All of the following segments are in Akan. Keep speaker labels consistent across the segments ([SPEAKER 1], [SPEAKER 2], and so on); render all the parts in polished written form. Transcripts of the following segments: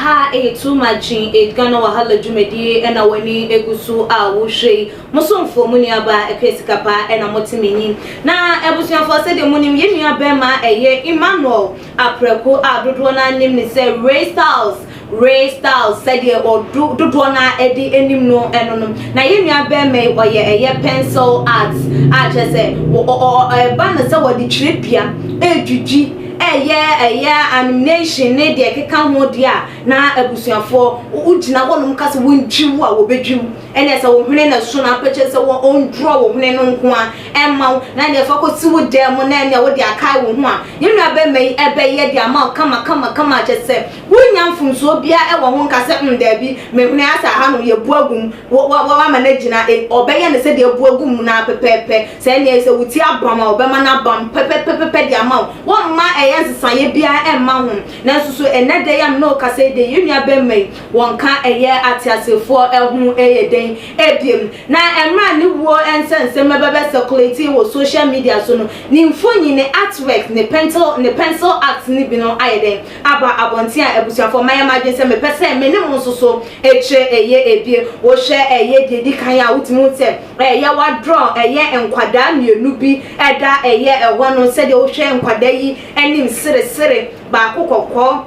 [SPEAKER 1] Aha ɛyɛ Too Much in Ghana Wahala dwumadie ɛna w'ani egu so a wohwɛ yi. Mo somfoɔ mo nuabaa Akua Sikapa ɛna mote m'anim. Na abusuafoɔ, sɛdeɛ monim, yɛn nua bɛrima ɛyɛ Emmanuel Aprɛko a dodoɔ no anim ne sɛ Ray Styles, Ray Styles, sɛdeɛ ɔdo dodoɔ no ɛde anim no ɛno no. Na yɛn nua bɛrima yi ɔyɛ ɛyɛ pencil art a kyerɛ sɛ ɛba no sɛ wɔde twerɛdua ɛredwidwi, ɛyɛ animation ne deɛ ɛkeka ho deɛ a, na abusuafoɔ, wogyina hɔnom ka sɛ wɔntwi wo a, wɔbɛdwi wo. Ɛnna sɛ wo hwene na so na apɛkyɛ sɛ wɔn ɔndurɔ wo hwene no nko a ɛma wo, na deɛ fa kɔsi wo dan mu na ɛnea wode akae wo ho a, yɛn nua bɛrima yi ɛbɛyɛ de ama wo kama kama kama, kyɛ sɛ wonya mfomsoɔ biara ɛwɔ ho nka sɛ daabi, mehwene asa ha no yɛbu agu mu, wama no gyina. Ɔbɛyɛ no sɛdeɛ abu agu mu na pɛpɛɛpɛ. Sɛ ɛnea sɛ wo ti abam a, ɔbɛma no abam pɛpɛpɛpɛ de ama wo. Wɔmma ɛyɛ nsesaeɛ biara ɛmma ho. Nanso so ɛnɛ da yi a mene wo kasa yi de, yɛn nua bɛrima yi wɔnka ɛyɛ ateasefoɔ ɛho ɛyɛ den ebiem. Na mmerɛ ne wuo nsɛnsɛm ɛbɛbɛ circulate wɔ social media so no, ne mfonyin, ne artwork, ne pencil art ne bi no ayɛ den aba abɔnten a abusuafoɔ mayɛ ma adwene sɛ mepɛ sɛ me ne mo nso so ekyerɛ ɛyɛ ebie. Wɔhwɛ ɛyɛ deɛ di kan a, wotumi sɛ ɛyɛ wadraw ɛyɛ nkwadaa mmienu bi ɛda ɛyɛ ɛhɔ no. Sɛdeɛ wohwɛ nkwadaa yi anim seresere, baako kɔkɔɔ,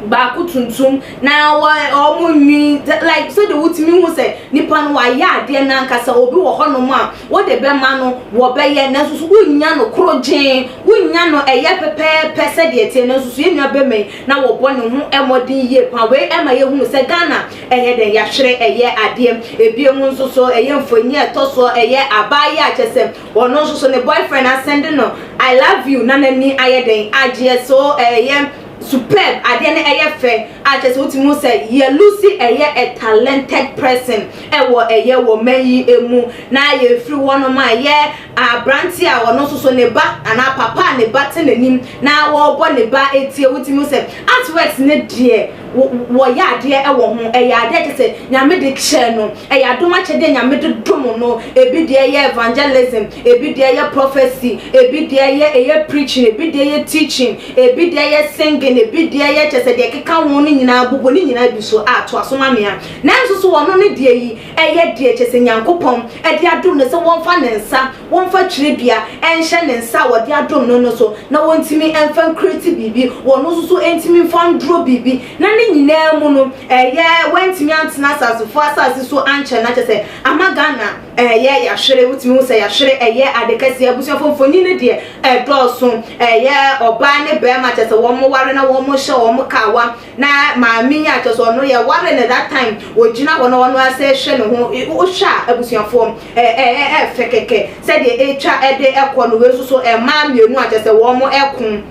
[SPEAKER 1] baako tuntum, na wɔ ɔmo nwi like sɛdeɛ wotumi hu sɛ nipa no wayɛ adeɛ nankasa. Obi wɔ hɔnom a wɔde bɛma no, wɔbɛyɛ, nanso so wonya no koro gyeen, wonya no ɛyɛ pɛpɛɛpɛ sɛdeɛ teɛ. Nanso so yɛn nua bɛma yi na wɔbɔ ne ho ɛmɔden yie pa. Wei ɛma yɛhunu sɛ Ghana ɛyɛ dɛn, yɛahwere ɛyɛ adeɛ. Ebien mu nso so ɛyɛ mfonyin a ɛtɔ soɔ, ɛyɛ abaayewa a kyɛ sɛ ɔno nso so ne boyfriend asend no "I love you" na n'ani ayɛ dɛn agyeɛ. So ɛyɛ superb adeɛ no, ɛyɛ fɛ a kyerɛ sɛ wotumi sɛ yɛ lose ɛyɛ a talented person ɛwɔ ɛyɛ wɔ mman yi emu. Na yɛfiri hɔnom a, ɛyɛ aberante a ɔno nso so ne ba anaa papa a ne ba te n'anim na wɔrebɔ ne ba etie. Wotumi sɛ artworks ne deɛ wɔyɛ adeɛ ɛwɔ ho, ɛyɛ adeɛ kyerɛ sɛ Nyame de kyɛ no, ɛyɛ adom akyɛdeɛ Nyame de dom no. Ebi deɛ yɛ evangelism, ebi deɛ yɛ prophecy, ebi deɛ yɛ ɛyɛ preaching, ebi deɛ yɛ teaching, ebi deɛ yɛ singing, ebi deɛ yɛ kyɛ sɛ deɛ keka ho no nyinaa bobɔ ne nyinaa bi so a to aso ma mea. Nanso so wɔn no deɛ yi ɛyɛ deɛ kyɛ sɛ Nyankopɔn ɛde adom no sɛ wɔmfa ne nsa, wɔmfa twerɛdua ɛnhyɛ ne nsa a wɔde adom no so na wɔntumi ɛmfa ncreate biribi, wɔn nso so ntumi mfa nduro biribi. Na ne nyinaa mu no, ɛyɛ wɔntumi antena asasefoɔ asase so ankyɛ na kyɛ sɛ ama Ghana ɛyɛ yɛahwere. Wotumi hu sɛ yɛahwere ɛyɛ ade kɛseɛ. Abusuafo, mfonyin no deɛ ɛdɔɔso. Ɛyɛ ɔbaa ne bɛrima kyɛ sɛ wɔn ware na wɔn hyɛ wɔn kawa, na maame yi a kyɛ sɛ ɔno yɛ ware ne that time wɔgyina hɔ na ɔno asɛ hwɛ ne ho. Wohwɛ a, abusuafoɔ, ɛɛ ɛɛ ɛfɛ kɛkɛ sɛdeɛ etwa ɛde ɛkɔ no. Wei nso so mmaa mmienu a kyɛ sɛ wɔn ɛko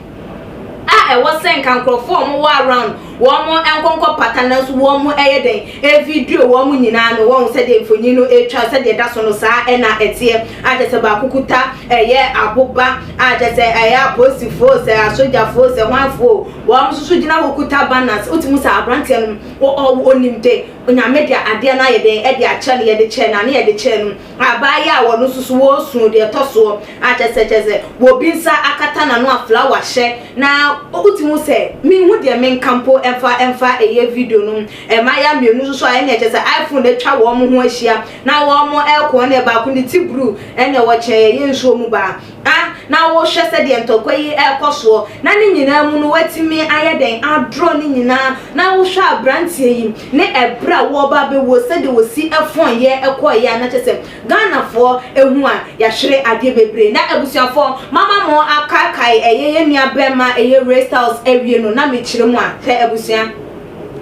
[SPEAKER 1] a ɛwɔ sɛ nka nkurɔfoɔ a wɔwɔ around wɔn nkɔnkɔ pata, nanso wɔn ɛyɛ den evideo wɔn nyinaa no. Wɔn sɛdeɛ mfonyin no etwa, sɛdeɛ ɛda so no, saa ɛna ɛteɛ a kyɛ sɛ baako kuta ɛyɛ aboba a kyɛ sɛ ɛyɛ apolisifoɔ, sɛ asogyafoɔ, sɛ hwanfoɔ, wɔn nso so gyina hɔ kuta banners. Wotumi sɛ aberanteɛ no wɔ onim de Onyame de adeɛ no ayɛ den ɛde akyɛ no, yɛde kyɛ no ane yɛde kyɛ no. Abaayewa a wɔno nso so wɔresu deɛ ɛtɔ soɔ a kyɛ sɛ wɔbi nsa akata n'ano a flower hyɛ, na wotumi sɛ mihu deɛ menka mpo ɛmfa ɛyɛ video no. Mmaayewa mmienu nso so a ɛna kyɛ sɛ iPhone atwa wɔn ho ahyia na wɔn ɛkɔ na baako ne ti blue ɛna wɔkyɛn ɛyɛ nsuo mu baa ah, na wɔhwɛ sɛdeɛ ntɔkwa yi ɛrekɔ soɔ. Na ne nyinaa mu no, watumi ayɛ den adorɔ ne nyinaa. Na wohwɛ aberanteɛ yi ne ɛberɛ a wɔreba abɛwuo, sɛdeɛ wɔsi ɛfɔn yɛ ɛkɔɔ yɛ a, na kyerɛ sɛ Ghanafoɔ ehu a yɛahwere adeɛ bebree. Na abusuafoɔ, mama mo akaakae ɛyɛ yɛn nua bɛrima ɛyɛ Ray Styles awie no, na mekyerɛ mu a hwɛ, abusua,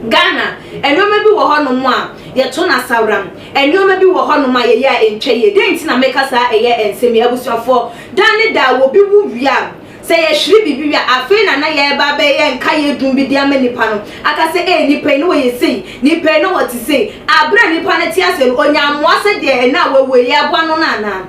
[SPEAKER 1] Ghana nneɛma bi wɔ hɔnom a yɛto n'asawram, nneɛma bi wɔ hɔnom a yɛyɛ a ɛntwa yie. Den nti na meka saa ɛyɛ nsɛm yi? Abusuafoɔ, dan ne da wɔ bi wu wie a, sɛ yɛhwere biribi wie a, afei na yɛreba bɛyɛ nka yɛ dum bi de ama nipa no aka sɛ nipa yi no wɔyɛ sei, nipa yi no wɔte sei. Abere a nipa no te ase no, onya mmoa sɛ deɛ ɛna a wɔwɔ yi aboa no anaa.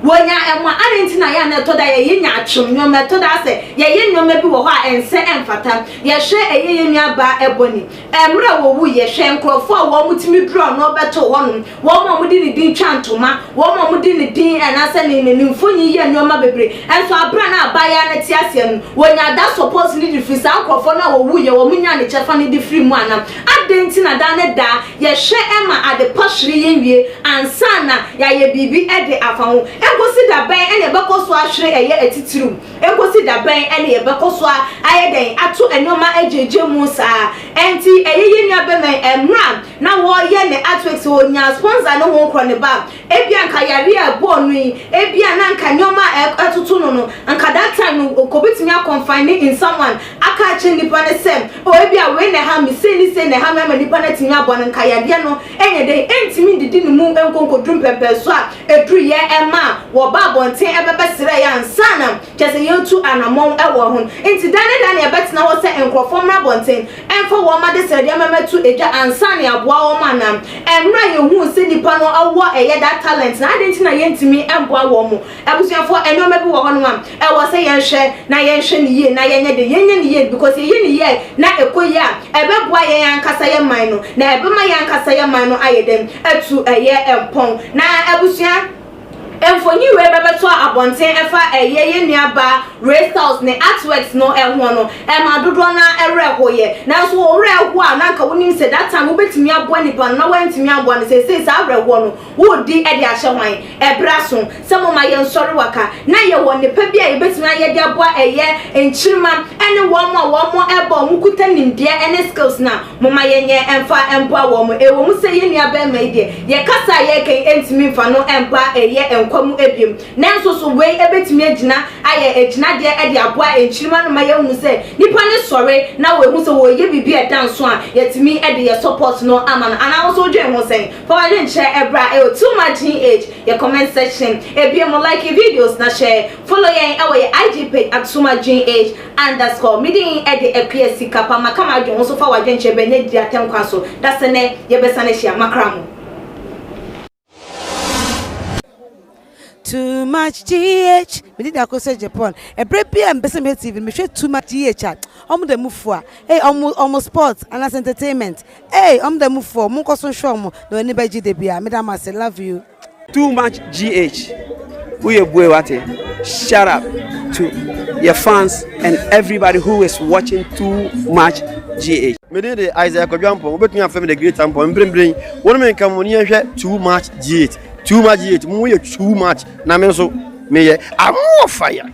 [SPEAKER 1] Wɔnya ɛmo a, adɛn nti na yɛ a na ɛtɔ da yɛyɛ nyaatwom nneɛma, ɛtɔ da sɛ yɛyɛ nneɛma bi wɔ hɔ a ɛnsɛ ɛmfata. Yɛhwɛ ɛyɛ yɛn nua baa Ebony, mmerɛ a wɔwuiɛ, hwɛ nkorɔfoɔ a wɔn tumi duru ano bɛtoo hɔnom, wɔn a wɔde ne din twa ntoma, wɔn a wɔde ne din anaasɛ ne ne ne mfonyin yɛ nneɛma bebree. Nso aberɛ a na abaayewa no te aseɛ no, wɔnyaa that support no de firi saa nkorɔfoɔ no a wɔwuiɛ, wɔn nyaa ne kyɛfa no de firi mu anaa? Adɛn nti na daa ne daa yɛhwɛ ma ade pa hwere yɛn wie ansa na yɛayɛ biribi de afa ho? Ɛnkɔsi da bɛn na yɛbɛkɔ so ahwere ɛyɛ atitiriw? Ɛnkɔsi da bɛn na yɛbɛkɔ so ayɛ dɛn ato nneɛma agyagya mu saa? Ɛnti ɛyɛ yɛn nua bɛma yi, mmerɛ a na wɔreyɛ ne artworks, ɔnyaa sponsor ne ho nkorɔ ne ba a, ebia anka yareɛ a ɛbɔɔ no yi, ebia na anka nneɛma a ɛtoto no no, anka that time no, anka ɔbɛtumi a confine in someone, aka akyerɛ nipa no sɛ, oh ebia wei na ɛha me, sei ne sei na ɛha me ama nipa no atumi aboa no, anka yadeɛ no nyɛ dɛn, ɛntumi ndidi ne mu nkɔ nkɔduru mpɛmpɛnsoɔ a ɛduruiɛ ɛmaa wɔba abɔnten ɛbɛbɛsrɛeɛ ansa na kyerɛ sɛ yɛretu anamɔn wɔ ho. Nti da ne da na yɛbɛtena hɔ sɛ nkorɔfoɔ mmra abɔnten ɛmfa wɔn adesrɛdeɛ mmɛmɛto dwa ansa na yɛaboa wɔn anaa? Ɛmmerɛ a yɛhuu sɛ nnipa no wɔ ɛyɛ that talent no adɛn nti na yɛntumi mmoa wɔn? Abusuafoɔ, nnoɔma bi wɔ hɔnom a ɛwɔ sɛ yɛnhwɛ na yɛnhwɛ no yie na yɛnyɛ den, yɛnyɛ no yie because yɛyɛ no yie na ɛkɔ yie a, ɛbɛboa yɛn ankasa yɛn man no na ɛbɛma yɛn ankasa yɛn man no ayɛ dɛn? Atu ɛyɛ mpɔn. Na abusua, mfonyin wei bɛbɛtɔ abɔnten ɛfa ɛyɛ yɛn nua baa Ray Styles ne artworks no ɛho no, ɛma dodoɔ no ara werɛ hoeɛ. Nanso wo werɛ ho a na anka wonim sɛ that time wobɛtumi aboa nipa no na woantumi amboa no, seesei saa awerɛhoɔ no Woredi de ahyɛ hwan? Ɛberɛ aso sɛ moma yɛnsɔre waka na yɛwɔ nnepa bi a yɛbɛtumi ayɛ de aboa ɛyɛ nkyirimma ne wɔn a wɔn ɛbɔ a wɔkuta nimdeɛ ne skills no a, moma yɛnyɛ mfa mboa wɔn. Ɛwɔ mu sɛ yɛn nua barima yi deɛ, yɛn kasa a yɛreka yi ntumi mfa no mba ɛyɛ nkwa mu bio, nanso so wei bɛtumi agyina ayɛ agyinadeɛ de aboa nkyirimma no ma yɛahunu sɛ nipa no sɔre na wɔahu sɛ wɔreyɛ biribi a ɛda nso a, yɛatumi de yɛn support no ama no anaa? Wo nso wodwene ho sɛn? Fa w'adwenkyerɛ ɛbra ɛwɔ Too Much GH yɛ comment section ebia mu like videos na hyɛ follow yɛn ɛwɔ yɛ IG page at Too Much GH underscore me din ɛde Akua Sika pa maka m'adwen wo nso fa w'adwenkyerɛ bra nyɛ di atɛm kwan so dasɛnɛ yɛbɛsan ahyia makra mo.
[SPEAKER 2] Too much GH Me din de Akosua Japan Ɛberɛ biara a mepɛ sɛ mehwɛ TV no mehwɛ Too much GH a Ɔmo da mu fua Ei ɔmo ɔmo sports anaasɛ entertainment Ei ɔmo da mu fua o Monkɔ so nhwɛ ɔmo na w'ani bɛgye da biara Meda mo ase love you.
[SPEAKER 3] Too much GH woyɛ bue wate shut up to yɛ fans and everybody who is watching too much GH.
[SPEAKER 4] Me din de Isaiah Kwadwo Ampong, wobɛtumi afrɛ me The Great Ampong. Mprempren, wo ne me nka mo ne yɛnhwɛ Too Much GH. Too Much GH, mo yɛ too much na me nso meyɛ I'm more fire.